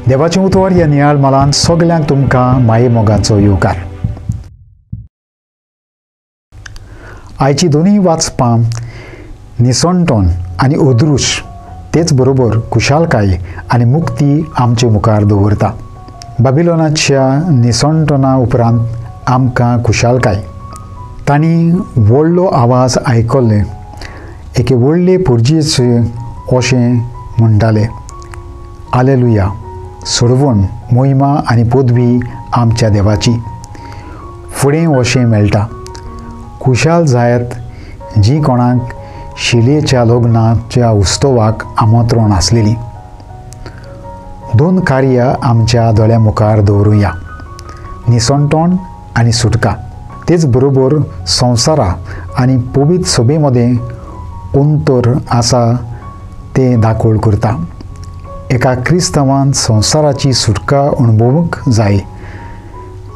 देवाचें उतर ह्या नियाळ मालान सगल्यांक तुमकां माये मोगाचो येवकार. आयची दोनूय वाचपां निसणटोन आनी अदृश तेच बरोबर खुशालकाय आनी मुक्ती आमचे मुखार दवरता. बाबिलोनाच्या निसणटोना उपरांत आमकां खुशालकाय. तांणी व्हडलो आवाज आयकल्ले, एके व्हडले पुर्जेचे अशें म्हणटाले, आलेलुया, सोडवण, मोहिमा आनी पदवी आमच्या देवाची. फुडें अशें मेळटा, खुशाल जायत जी कोणाक शिलेच्या लग्नाच्या उत्सवाक आमंत्रण आसलेली. दोन कार्यां आमच्या दोळ्या मुखार दवरुया, निसणटोण आनी सुटका. तेच बरोबर संवसारा आनी पवित्र सभे मदें अंतर आसा तें दाखोवल करता. एका क्रिस्तांवान संवसाराची सुटका अणभवूंक जाय.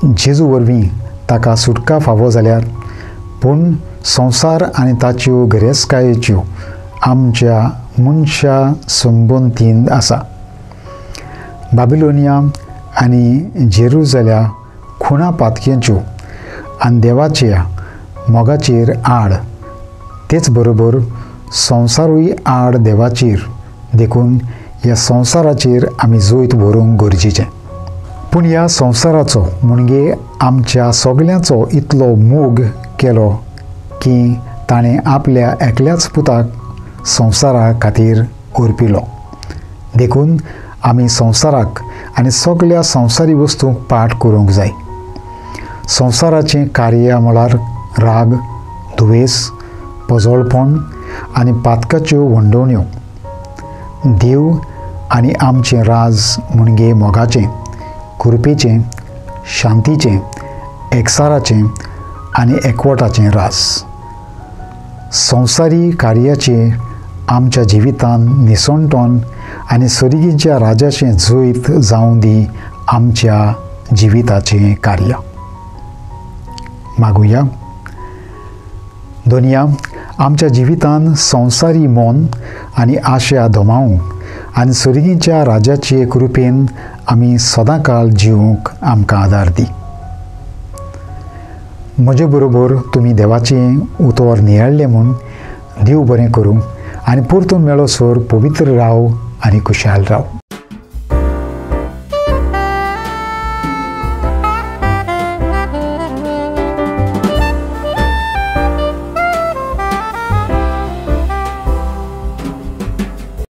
जेजू वरवीं ताका सुटका फावो जाल्यार, पूण संवसार आनी ताच्यो गिरेस्तकायेच्यो आमच्या मनशा संबंदीन आसा. बाबिलोनिया आनी जेरुजल्या खुणा पातकेच्यो आनी देवाच्या मोगाचेर आड, तेच बरोबर संवसारूय आड देवाचेर. देखून ह्या संवसाराचेर आमी जैत व्हरूंक गरजेचें. पूण ह्या संवसाराचो म्हणजे आमच्या सगल्यांचो इतलो मोग केलो की ताणें आपल्या एकल्याच पुताक संवसारा खातीर अर्पिलो. देखून आमी संवसाराक आनी सगल्या संवसारी वस्तूंक पाठ करूंक जाय. संवसाराचें कार्य म्हळ्यार राग, दुवेस, पजोळपण आनी पातकाच्यो वंडवण्यो. देव आनी आमचें राज म्हणजे मोगाचें, कृपेचें, शांतीचें, एकसाराचें आनी एकवटाचें राज. संवसारी कार्याचें आमच्या जिवितान निसणटोन आनी सर्गीच्या राजाचें जैत जावं दी आमच्या जिविताचें कार्य. मागुया. दोनया, आमच्या जिवितान संवसारी मन आनी आशा दमावंक आनी सर्गीच्या राजाचे कृपेन आमी सदांकाळ जिवंक आमकां आदार दी. म्हजे बरोबर तुमी देवाचें उतर नियाळ्ळें म्हूण देव बरें करूं आनी परतून मेळो सर पवित्र राव आनी खुशाल राव.